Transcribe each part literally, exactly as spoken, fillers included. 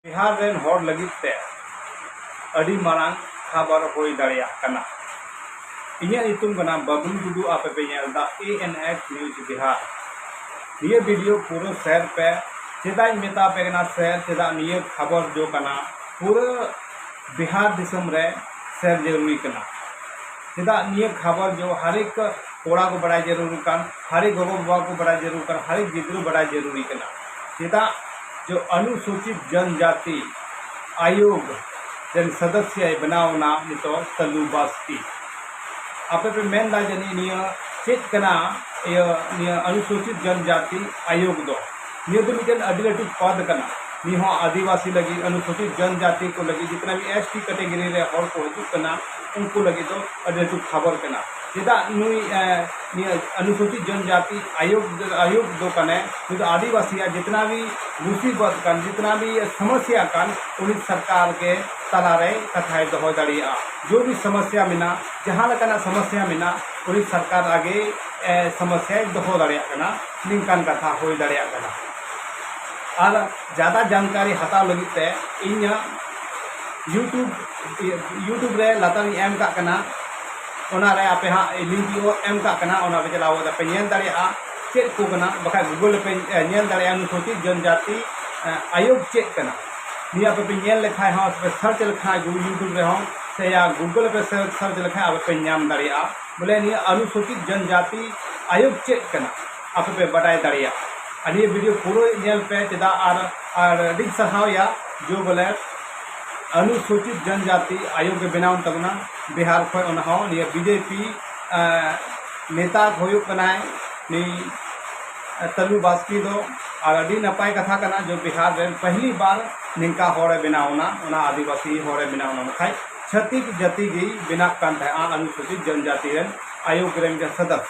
ᱵᱤᱦᱟᱨ ᱨᱮᱱ ᱦᱚᱲ ᱞᱟᱹᱜᱤᱫ ᱛᱮ ᱟᱹᱰᱤ ᱢᱟᱨᱟᱝ ᱠᱷᱟᱵᱟᱨ ᱦᱩᱭ ᱫᱟᱲᱮᱭᱟᱜ ᱠᱟᱱᱟ᱾ ᱤᱧᱟᱹᱜ ᱧᱩᱛᱩᱢ ᱠᱟᱱᱟ ᱵᱟᱵᱞᱩ ᱴᱩᱰᱩ, ᱟᱯᱮ ᱯᱮ ᱧᱮᱞ ᱮᱫᱟ A N X News Bihar. ᱱᱤᱭᱟᱹ ᱵᱷᱤᱰᱤᱭᱳ ᱯᱩᱨᱟᱹ ᱥᱮᱭᱟᱨ ᱯᱮ᱾ ᱪᱮᱫᱟᱜ ᱤᱧ ᱢᱮᱛᱟ ᱯᱮ ᱠᱟᱱᱟ ᱥᱮᱭᱟᱨ? ᱪᱮᱫᱟᱜ ᱱᱤᱭᱟᱹ ᱠᱷᱟᱵᱚᱨ ᱡᱚ ᱠᱟᱱᱟ ᱯᱩᱨᱟᱹ ᱵᱤᱦᱟᱨ ᱫᱤᱥᱚᱢ ᱨᱮ ᱥᱮᱭᱟᱨ ᱡᱟᱹᱨᱩᱨᱤ ᱠᱟᱱᱟ᱾ ᱪᱮᱫᱟᱜ ᱱᱤᱭᱟᱹ ᱠᱷᱟᱵᱚᱨ ᱡᱚ ᱦᱟᱨᱮᱠ ᱠᱚᱲᱟ ᱠᱚ ᱵᱟᱲᱟᱭ ᱡᱟᱹᱨᱩᱲ ᱠᱟᱱ, ᱦᱟᱨᱮᱠ ᱜᱚᱜᱚ ᱵᱟᱵᱟ ᱠᱚ ᱵᱟᱲᱟᱭ ᱡᱟᱹᱨᱩᱲ ᱠᱟᱱ, ᱦᱟᱨᱮᱠ ᱜᱤᱫᱽᱨᱟᱹ ᱵᱟᱲᱟᱭ ᱡᱟᱹᱨᱩᱨᱤ ᱠᱟᱱᱟ? ᱪᱮᱫᱟᱜ ᱡᱚ ᱚᱱᱩᱥᱩᱪᱤᱛ ᱡᱚᱱᱡᱟᱛᱤ ᱟᱭᱳᱜᱽ ᱨᱮᱱ ᱥᱚᱫᱚᱥᱭᱚᱭ ᱵᱮᱱᱟᱣ ᱮᱱᱟ ᱱᱤᱛᱚᱜ ᱛᱟᱞᱩ ᱵᱟᱥᱠᱤ᱾ ᱟᱯᱮ ᱯᱮ ᱢᱮᱱ ᱮᱫᱟ ᱡᱟᱹᱱᱤᱡ ᱱᱤᱭᱟᱹ ᱪᱮᱫ ᱠᱟᱱᱟ? ᱤᱭᱟᱹ, ᱱᱤᱭᱟᱹ ᱚᱱᱩᱥᱩᱪᱤᱛ ᱡᱚᱱᱡᱟᱛᱤ ᱟᱭᱳᱜᱽ ᱫᱚ, ᱱᱤᱭᱟᱹ ᱫᱚ ᱢᱤᱫᱴᱮᱱ ᱟᱹᱰᱤ ᱞᱟᱹᱴᱩ ᱯᱚᱫᱽ ᱠᱟᱱᱟ᱾ ᱱᱤᱭᱟᱹ ᱦᱚᱸ ᱟᱹᱫᱤᱵᱟᱹᱥᱤ ᱞᱟᱹᱜᱤᱫ, ᱚᱱᱩᱥᱩᱪᱤᱛ ᱡᱚᱱᱡᱟᱛᱤ ᱠᱚ ᱞᱟᱹᱜᱤᱫ, ᱡᱤᱛᱱᱟ ᱵᱷᱤ S T category ᱨᱮ ᱦᱚᱲ ᱠᱚ ᱦᱤᱡᱩᱜ ᱠᱟᱱᱟ, ᱩᱱᱠᱩ ᱞᱟᱹᱜᱤᱫ ᱫᱚ ᱟᱹᱰᱤ ᱞᱟᱹᱴᱩ ᱠᱷᱚᱵᱚᱨ ᱠᱟᱱᱟ᱾ ᱪᱮᱫᱟᱜ ᱱᱩᱭ, ᱮ, ᱱᱤᱭᱟᱹ ᱚᱱᱩᱥᱩᱪᱤᱛ ᱡᱚᱱᱡᱟᱛᱤ ᱟᱭᱳᱜᱽ, ᱟᱭᱳᱜᱽ ᱫᱚ ᱠᱟᱱᱟᱭ, ᱱᱩᱭ ᱫᱚ ᱟᱹᱫᱤᱵᱟᱹᱥᱤᱭᱟᱜ ᱡᱤᱛᱱᱟ ᱵᱷᱤ ᱢᱩᱥᱤᱵᱚᱛ ᱠᱟᱱ, ᱡᱤᱛᱱᱟ ᱵᱷᱤ ᱥᱚᱢᱚᱥᱭᱟ ᱠᱟᱱ, ᱩᱱᱤ ᱥᱚᱨᱠᱟᱨ ᱜᱮ ᱛᱟᱞᱟᱨᱮ ᱠᱟᱛᱷᱟᱭ ᱫᱚᱦᱚ ᱫᱟᱲᱮᱭᱟᱜᱼᱟ᱾ ᱡᱚ ᱵᱷᱤ ᱥᱚᱢᱚᱥᱭᱟ ᱢᱮᱱᱟᱜ, ᱡᱟᱦᱟᱸ ᱞᱮᱠᱟᱱᱟᱜ ᱥᱚᱢᱚᱥᱭᱟ ᱢᱮᱱᱟᱜ, ᱩᱱᱤ ᱥᱚᱨᱠᱟᱨ ᱟᱜᱮ, ᱮ, ᱥᱚᱢᱚᱥᱭᱟᱭ ᱫᱚᱦᱚ ᱫᱟᱲᱮᱭᱟᱜ ᱠᱟᱱᱟ᱾ ᱱᱤᱝᱠᱟᱱ ᱠᱟᱛᱷᱟ ᱦᱩᱭ ᱫᱟᱲᱮᱭᱟᱜ ᱠᱟᱱᱟ᱾ ᱟᱨ ᱡᱟᱫᱟ ᱡᱟᱱᱠᱟᱨᱤ ᱦᱟᱛᱟᱣ ᱞᱟᱹᱜᱤᱫ ᱛᱮ ᱤᱧᱟᱹᱜ YouTube, YouTube ᱨᱮ ᱞᱟᱛᱟᱨ ᱤᱧ ᱮᱢ ᱠᱟᱜ ᱠᱟᱱᱟ, ᱚᱱᱟᱨᱮ ᱟᱯᱮ ᱦᱟᱸᱜ link ᱤᱧ ᱮᱢ ᱠᱟᱜ ᱠᱟᱱᱟ, ᱚᱱᱟ ᱯᱮ ᱪᱟᱞᱟᱣ ᱠᱟᱛᱮ ᱯᱮ ᱧᱮᱞ ᱫᱟᱲᱮᱭᱟᱜᱼᱟ ᱪᱮᱫ ᱠᱚ ᱠᱟᱱᱟ, ᱵᱟᱠᱷᱟᱡ Google ᱨᱮᱯᱮ, ᱮ, ᱧᱮᱞ ᱫᱟᱲᱮᱭᱟᱜᱼᱟ ᱚᱱᱩᱥᱩᱪᱤᱛ ᱡᱚᱱᱡᱟᱛᱤ, ᱮ, ᱟᱭᱳᱜᱽ ᱪᱮᱫ ᱠᱟᱱᱟ᱾ ᱱᱤᱭᱟᱹ ᱟᱯᱮ ᱯᱮ ᱧᱮᱞ ᱞᱮᱠᱷᱟᱡ ᱦᱚᱸ, ᱥᱮ ᱯᱮ search ᱞᱮᱠᱷᱟᱡ Goo-, YouTube ᱨᱮᱦᱚᱸ, ᱥᱮ ᱭᱟ Google ᱨᱮᱯᱮ search, search ᱞᱮᱠᱷᱟᱡ ᱟᱯᱮ ᱯᱮ ᱧᱟᱢ ᱫᱟᱲᱮᱭᱟᱜᱼᱟ᱾ ᱵᱚᱞᱮ ᱱᱤᱭᱟᱹ ᱚᱱᱩᱥᱩᱪᱤᱛ ᱡᱚᱱᱡᱟᱛᱤ ᱟᱭᱳᱜᱽ ᱪᱮᱫ ᱠᱟᱱᱟ, ᱟᱯᱮ ᱯᱮ ᱵᱟᱰᱟᱭ ᱫᱟᱲᱮᱭᱟᱜᱼᱟ᱾ ᱟᱨ ᱱᱤᱭᱟᱹ ᱵᱷᱤᱰᱤᱭᱳ ᱯᱩᱨᱟᱹ ᱧᱮᱞ ᱯᱮ, ᱪᱮᱫᱟᱜ ᱟᱨ, ᱟᱨ ᱟᱹᱰᱤᱧ ᱥᱟᱨᱦᱟᱣ ᱭᱟ ᱡᱚ ᱵᱚᱞᱮ ᱚᱱᱩᱥᱩᱪᱤᱛ ᱡᱚᱱᱡᱟᱛᱤ ᱟᱭᱳᱜᱽ ᱜᱮ ᱵᱮᱱᱟᱣ ᱮᱱ ᱛᱟᱵᱚᱱᱟ ᱵᱤᱦᱟᱨ ᱠᱷᱚᱱ᱾ ᱚᱱᱟ ᱦᱚᱸ ᱱᱤᱭᱟᱹ BJP, ᱮᱸ, ᱱᱮᱛᱟ ᱦᱩᱭᱩᱜ ᱠᱟᱱᱟᱭ ᱱᱩᱭ, ᱮᱸ, ᱛᱟᱞᱩ ᱵᱟᱥᱠᱤ ᱫᱚ᱾ ᱟᱨ ᱟᱹᱰᱤ ᱱᱟᱯᱟᱭ ᱠᱟᱛᱷᱟ ᱠᱟᱱᱟ ᱡᱚ ᱵᱤᱦᱟᱨ ᱨᱮᱱ ᱯᱟᱹᱦᱞᱤ ᱵᱟᱨ ᱱᱤᱝᱠᱟ ᱦᱚᱲᱮ ᱵᱮᱱᱟᱣ ᱮᱱᱟ, ᱚᱱᱟ ᱟᱹᱫᱤᱵᱟᱹᱥᱤ ᱦᱚᱲᱮ ᱵᱮᱱᱟᱣ ᱮᱱᱟ᱾ ᱵᱟᱠᱷᱟᱡ ᱪᱷᱟᱹᱛᱤᱠ ᱡᱟᱹᱛᱤ ᱜᱮ ᱵᱮᱱᱟᱜ ᱠᱟᱱ ᱛᱟᱦᱮᱸᱜᱼᱟ ᱚᱱᱩᱥᱩᱪᱤᱛ ᱡᱚᱱᱡᱟᱛᱤ ᱨᱮᱱ ᱟᱭᱳᱜᱽ ᱨᱮᱱ ᱡᱟᱦᱟᱸ ᱥᱚᱫᱚᱥ,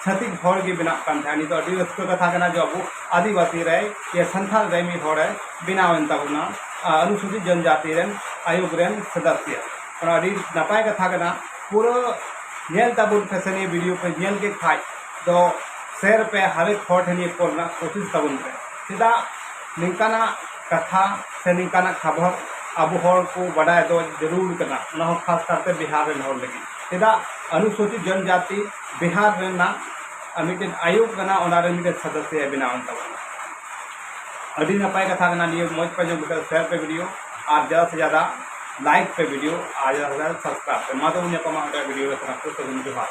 ᱪᱷᱟᱹᱛᱤᱠ ᱦᱚᱲ ᱜᱮ ᱵᱮᱱᱟᱜ ᱠᱟᱱ ᱛᱟᱦᱮᱸᱜᱼᱟ᱾ ᱱᱤᱛᱚᱜ ᱟᱹᱰᱤ ᱨᱟᱹᱥᱠᱟᱹ ᱠᱟᱛᱷᱟ ᱠᱟᱱᱟ ᱡᱮ ᱟᱵᱚ ᱟᱹᱫᱤᱵᱟᱹᱥᱤ ᱨᱮ ᱭᱟ ᱥᱟᱱᱛᱟᱲ ᱨᱮ ᱢᱤᱫ ᱦᱚᱲᱮ ᱵᱮᱱᱟᱣ ᱮᱱ ᱛᱟᱵᱚᱱᱟ, ᱟᱨ ᱚᱱᱩᱥᱩᱪᱤᱛ ᱡᱚᱱᱡᱟᱛᱤ ᱨᱮᱱ ᱟᱭᱳᱜᱽ ᱨᱮᱱ ᱥᱚᱫᱚᱥᱭᱚ᱾ ᱚᱱᱟ ᱟᱹᱰᱤ ᱱᱟᱯᱟᱭ ᱠᱟᱛᱷᱟ ᱠᱟᱱᱟ᱾ ᱯᱩᱨᱟᱹ ᱧᱮᱞ ᱛᱟᱵᱚᱱ ᱯᱮ, ᱥᱮ ᱱᱤᱭᱟᱹ ᱵᱷᱤᱰᱤᱭᱳ ᱯᱮ ᱧᱮᱞ ᱠᱮᱫ ᱠᱷᱟᱡ ᱫᱚ share ᱯᱮ, ᱦᱟᱨᱮᱠ ᱦᱚᱲ ᱴᱷᱮᱱ ᱱᱤᱭᱟᱹ ᱠᱚᱞ ᱨᱮᱱᱟᱜ ᱠᱳᱥᱤᱥ ᱛᱟᱵᱚᱱ ᱯᱮ᱾ ᱪᱮᱫᱟᱜ ᱱᱤᱝᱠᱟᱱᱟᱜ ᱠᱟᱛᱷᱟ ᱥᱮ ᱱᱤᱝᱠᱟᱱᱟᱜ ᱠᱷᱚᱵᱚᱨ ᱟᱵᱚ ᱦᱚᱲ ᱠᱚ ᱵᱟᱰᱟᱭ ᱫᱚ ᱡᱟᱹᱨᱩᱲ ᱠᱟᱱᱟ, ᱚᱱᱟ ᱦᱚᱸ ᱠᱷᱟᱥ ᱠᱟᱨᱛᱮ ᱵᱤᱦᱟᱨ ᱨᱮᱱ ᱦᱚᱲ ᱞᱟᱹᱜᱤᱫ᱾ ᱪᱮᱫᱟᱜ ᱚᱱᱩᱥᱩᱪᱤᱛ ᱡᱚᱱᱡᱟᱛᱤ ᱵᱤᱦᱟᱨ ᱨᱮᱱᱟᱜ ᱢᱤᱫᱴᱮᱱ ᱟᱭᱳᱜ ᱠᱟᱱᱟ, ᱚᱱᱟ ᱨᱮ ᱢᱤᱫᱴᱮᱱ ᱥᱚᱫᱚᱥᱥᱚ ᱵᱮᱱᱟᱣ ᱮᱱ ᱛᱟᱵᱚᱱᱟ᱾ ᱟᱹᱰᱤ ᱱᱟᱯᱟᱭ ᱠᱟᱛᱷᱟ ᱠᱟᱱᱟ, ᱱᱤᱭᱟᱹ ᱢᱚᱡᱽ ᱯᱮ ᱟᱸᱡᱚᱢ ᱠᱮᱫᱟ, ᱥᱮᱭᱟᱨ ᱯᱮ ᱵᱷᱤᱰᱤᱭᱳ ᱟᱨ ᱡᱟᱫᱟ ᱥᱮ ᱡᱟᱫᱟ ᱞᱟᱭᱤᱠ ᱯᱮ ᱵᱷᱤᱰᱤᱭᱳ ᱟᱨ ᱡᱟᱫᱟ ᱥᱮ ᱡᱟᱫᱟ ᱥᱟᱵᱥᱠᱨᱟᱭᱤᱵ ᱯᱮ᱾ ᱢᱟ ᱛᱚᱵᱚᱱ ᱧᱟᱯᱟᱢᱟ ᱢᱤᱫᱴᱮᱱ ᱵᱷᱤᱰᱤᱭᱳ ᱨᱮ, ᱥᱟᱱᱟᱢ ᱠᱚ ᱥᱟᱹᱜᱩᱱ ᱡᱚᱦᱟᱨ᱾